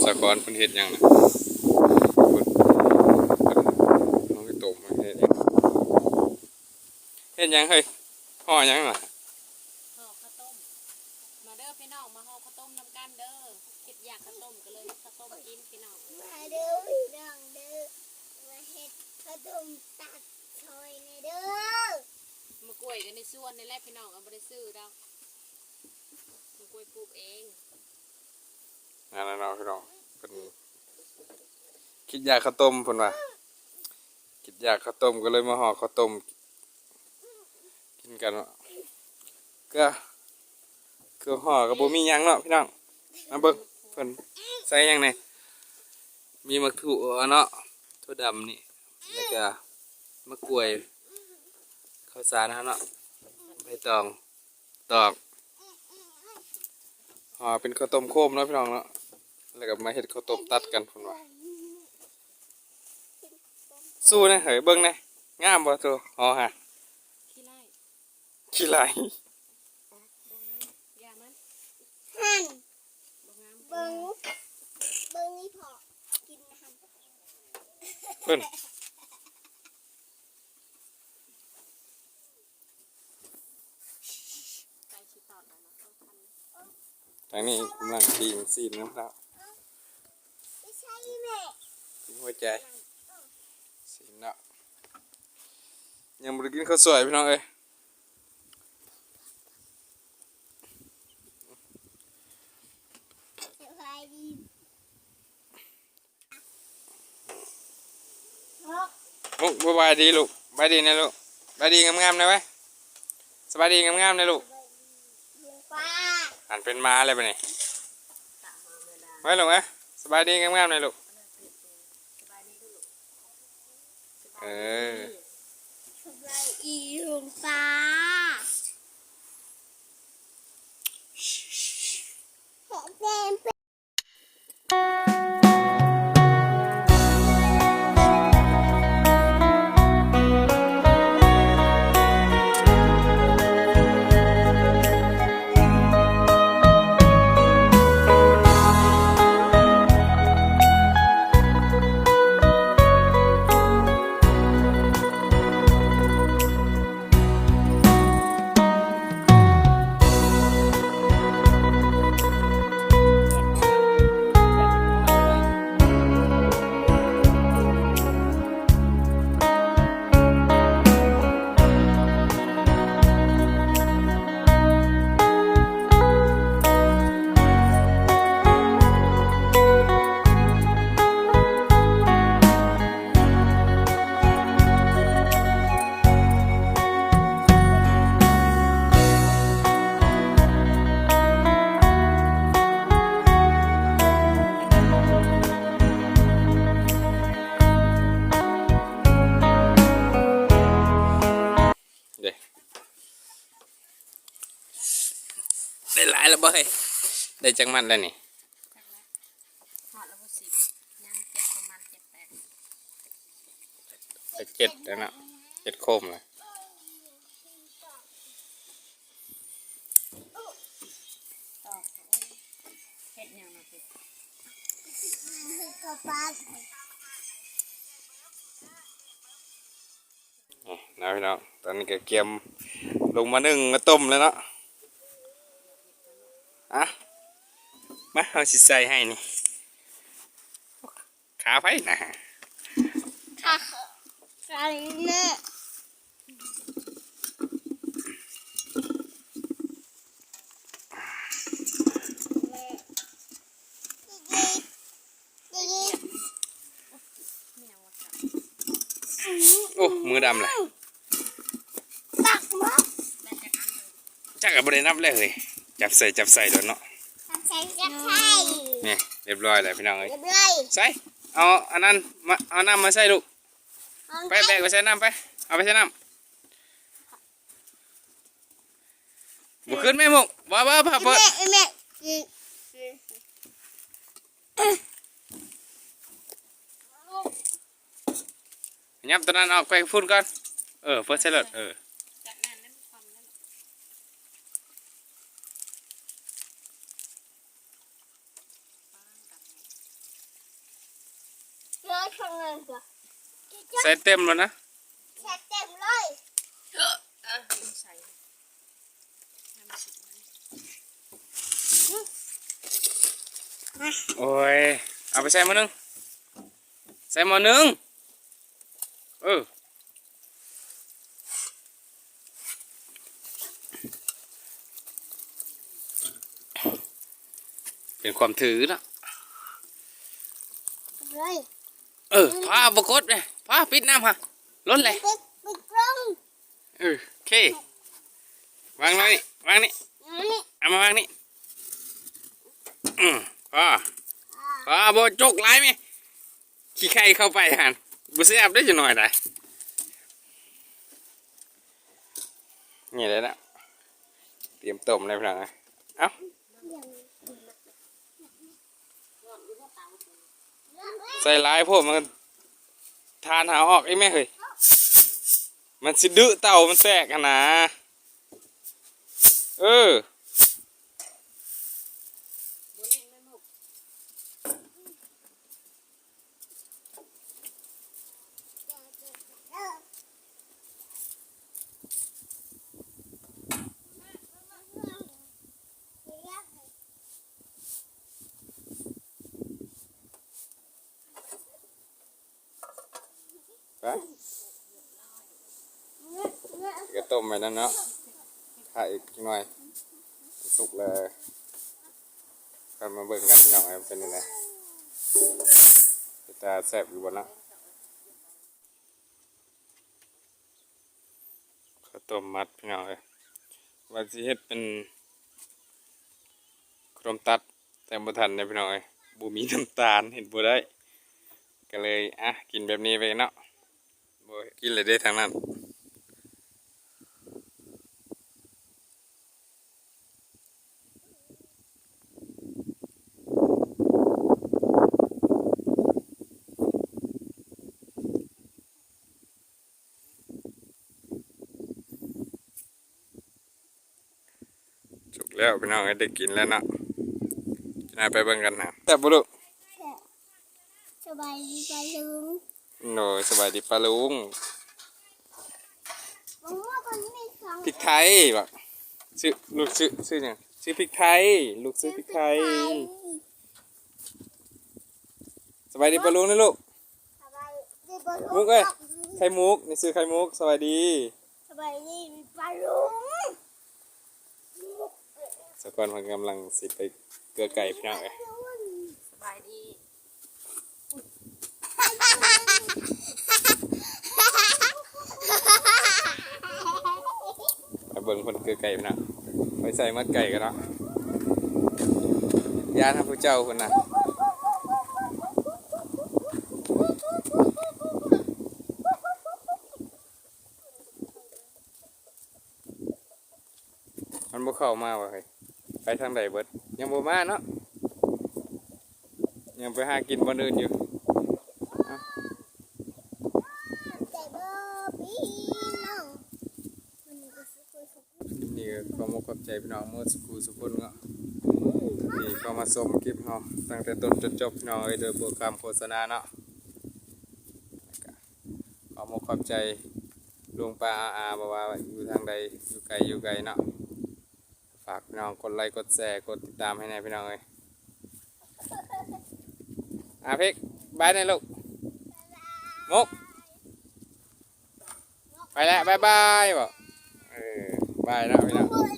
ຕາກອນເພິ່ນເຮັດຫຍັງນະ? ເພິ່ນ ເພິ່ນເອົາໄປຕົ້ມ ເຮັດຫຍັງ? ເຮັດຫຍັງເຮີ້ຍ? ຫໍ່ຫຍັງນະ? ຫໍ່ເຂົ້າຕົ້ມ. ມາເດີພີ່ນ້ອງ ມາຫໍ່ເຂົ້າຕົ້ມນຳກັນເດີ. ຄິດຢາກເຂົ້າຕົ້ມ ກໍເລີຍເຮັດເຂົ້າຕົ້ມກິນພີ່ນ້ອງ. ມາເດີພີ່ນ້ອງເດີ ມາເຮັດເຂົ້າຕົ້ມຕັດ ຊ່ອຍແດ່ເດີ. ໝາກກ້ວຍກໍໃນສວນນີ້ແຫຼະພີ່ນ້ອງ ເອົາ ບໍ່ໄດ້ຊື້ດອກ ໝາກກ້ວຍປູກເອງ. ນັ້ນແຫຼະເນາະພີ່ນ້ອງ ເພິ່ນຄິດຢາກເຂົ້າຕົ້ມ ເພິ່ນວ່າ ຄິດຢາກເຂົ້າຕົ້ມ ກໍເລີຍມາຫໍ່ເຂົ້າຕົ້ມກິນກັນເນາະ. ເກືອ ເກືອຫໍ່ກໍບໍ່ມີຫຍັງເນາະພີ່ນ້ອງ. ມາເບິ່ງເພິ່ນໃສ່ຫຍັງແດ່ ມີໝາກຖົ່ວເນາະ ຖົ່ວດຳນີ້ ແລ້ວກໍໝາກກ້ວຍ ເຂົ້າສານເຮົາເນາະ ໃບຕອງ ຕອກ ຫໍ່ເປັນເຂົ້າຕົ້ມໂຄມເນາະພີ່ນ້ອງເນາະ. ແລ້ວກໍມາເຮັດເຂົ້າຕົ້ມຕັດກັນ ເພິ່ນວ່າ. ສູ້ແດ່ເຮີ້ຍ ເບິ່ງແດ່ ງາມບໍ່ໂຕຫໍ່ຫະ? ຂີ້ໄລ່ ຂີ້ໄລ່ ບໍ່ງາມ ຢ່າມັນ ຫັ້ນ ບໍ່ງາມ ເບິ່ງ ເບິ່ງອີ່ພໍ່ກິນຫັ້ນ ເພິ່ນ ໃກ້ຊິຕອດແລ້ວເນາະ. ທາງນີ້ກຳລັງປີ້ງຊີ້ນນຳເນາະ ປີ້ງຫົວໃຈຊີ້ນເນາະ. ຍັງບໍ່ໄດ້ກິນເຂົ້າສວຍພີ່ນ້ອງເອີຍ. ສະບາຍດີ ມຸກ ສະບາຍດີລູກ ສະບາຍດີແດ່ລູກ ສະບາຍດີງາມໆແດ່ໄວ ສະບາຍດີງາມໆແດ່ລູກ. ຫັນເປັນໝາແລ້ວບັດນີ້ ໄວລູກເອີຍ ສະບາຍດີງາມໆແດ່ລູກ. ເອີ ສະບາຍດີລຸງປ້າ. ເດ້ ໄດ້ຫຼາຍແລ້ວບໍ່ເຮີ້ຍ? ໄດ້ຈັກມັດແລ້ວນີ້? ຮອດແລ້ວບໍ່ສິບ ຍັງເຈັດປະມານເຈັດແປດ ເຈັດແລ້ວເນາະ ເຈັດໂຄມແລ້ວ. ເຮັດຫຍັງນະ? ເຮັດເຂົ້າປັດ. ນີ້ເນາະພີ່ນ້ອງ ຕອນນີ້ກໍກຽມລົງມາໜຶ້ງມາຕົ້ມແລ້ວເນາະ. ອ່ະ ມາ ເຮົາຊິໃສ່ໃຫ້ນີ້ ຂາໃຜນະ? ຂາ ຂາແມ່. ໂອ້ ມືດຳແຫຼະ ຕັກບໍ່? ຈັກ ກໍບໍ່ໄດ້ນັບແລ້ວເຮີ້ຍ ຈັບໃສ່ ຈັບໃສ່ໂລດເນາະ ຈັບໃສ່ ຈັບໃສ່. ນີ້ ຮຽບຮ້ອຍແລ້ວພີ່ນ້ອງເອີຍ ຮຽບຮ້ອຍ. ໃສ່ ເອົາອັນນັ້ນມາ ເອົານ້ຳມາໃສ່ລູກ ເອົາ ໄປ ໄປ ແບກໄປໃສ່ນ້ຳໄປ ເອົາໄປໃສ່ນ້ຳ. ບໍ່ຂຶ້ນແມ່ມຸກ ບໍ່ ບໍ່ ບໍ່ເປີດ ແມ່ ແມ່ ຍັບຕົວນັ້ນອອກໄປພຸ້ນກ່ອນ ເອີ ເປີດໃສ່ໂລດ ເອີ. ປາງກັນ ໃສ່ເຕັມແລ້ວນະ ໃສ່ເຕັມເລີຍ. ໂອ້ຍ ເອົາໄປໃສ່ໝໍ້ໜຶ່ງ ໃສ່ໝໍ້ໜຶ່ງ ເອີ. ເປັນຄວາມຖືເນາະ ເລີຍ ເອີ ຟ້າບໍ່ກົດເດ້ ຟ້າປິດນ້ຳຫາ ລົ້ນແຫຼະ ປິດ ປິດລົງ ເອີ ໂອເຄ ວາງໄວ້ນີ້ ວາງນີ້ ວາງນີ້ ເອົາມາວາງນີ້ ອືມ ພໍ ພໍ ບໍ່ຈົກຫຼາຍແມະ ຂີ້ໄຂ່ເຂົ້າໄປຫັ້ນ ບໍ່ແຊບເດ້ ຈັກໜ້ອຍໄດ໋. ນີ້ແຫຼະນະ ຕຽມຕົ້ມແລ້ວພີ່ນ້ອງເອີຍ ເອົ້າ ໃສ່ຫຼາຍໂພດ ມັນ ຖ່ານຫາອອກອີກແມະເຮີ້ຍ ມັນຊິດື້ເຕົາມັນແຕກຫັ້ນນາ ເອີ. ໄປ ກະຕົ້ມໄປນັ້ນເນາະ ຖ້າອີກຈັກໜ້ອຍ ສຸກແລ້ວ ຄ່ອຍມາເບິ່ງກັນພີ່ນ້ອງເອີຍ ເປັນຈັ່ງໃດ ເປັນຕາແຊບຢູ່ບໍ່ເນາະ. ເຂົ້າຕົ້ມມັດພີ່ນ້ອງເອີຍ ວ່າຊິເຮັດເປັນຂະໜົມຕັດ ແຕ່ບໍ່ທັນເດ້ພີ່ນ້ອງເອີຍ ບໍ່ມີນ້ຳຕານ ເຮັດບໍ່ໄດ້ ກະເລີຍ ອະ ກິນແບບນີ້ໄປເນາະ ບໍ່ກິນແລ້ວເດ້ທາງນັ້ນ. ສຸກແລ້ວພີ່ນ້ອງເອີຍ ໄດ້ກິນແລ້ວເນາະ ກິນໃຫ້ໄປເບິ່ງກັນນະ ແຊບບໍ່ລູກ? ສະບາຍດີປ້າລຸງ ໂດຍ ສະບາຍດີປ້າລຸງ. ບັກມ່ວງມັນມີສອງ ພິກໄທບໍ? ຊື່ ລູກຊື່ ຊື່ຫຍັງ? ຊື່ພິກໄທ ລູກຊື່ພິກໄທ. ສະບາຍດີປ້າລຸງນະລູກ. ສະບາຍດີປ້າລຸງ ມຸກເອີຍ ໄຂ່ມຸກ ນີ້ຊື່ໄຂ່ມຸກ ສະບາຍດີ. ສະບາຍດີປ້າລຸງ. ສາວກອນເພິ່ນກຳລັງຊິໄປເກືອໄກ່ພີ່ນ້ອງເອີຍ. ສະບາຍດີ. ໄປເບິ່ງເພິ່ນເກືອໄກ່ພີ່ນ້ອງ ໄປໃສ່ມາໄກ່ກັນເນາະ ຢ້ານນຳຜູ້ເຈົ້າພຸ້ນນະ. ມັນບໍ່ເຂົ້າມາຫວາເຮີ້ຍ ໄປທາງໃດເບິດ ຍັງບໍ່ມາເນາະ ຍັງໄປຫາກິນບ່ອນອື່ນຢູ່. ຄລິບນີ້ກໍຂອບອົກຂອບໃຈພີ່ນ້ອງໝົດສູ່ຜູ້ສູ່ຄົນເນາະ ທີ່ເຂົ້າມາຊົມຄລິບເຮົາຕັ້ງແຕ່ຕົ້ນຈົນຈົບພີ່ນ້ອງເອີຍ ໂດຍບໍ່ຂ້າມໂຄສະນາເນາະ. ຂອບອົກຂອບໃຈລຸງປ້າອາ ບໍ່ວ່າຢູ່ທາງໃດ ຢູ່ໄກຢູ່ໃກ້ເນາະ ຝາກພີ່ນ້ອງກົດໄລກົດແຊກົດຕິດຕາມໃຫ້ແດ່ພີ່ນ້ອງເອີຍ. ອາ ເພັກ ບາຍແດ່ລູກ ມຸກ ໄປແລ້ວ ບາຍບາຍບໍ? ເອີ ບາຍເນາະພີ່ນ້ອງ.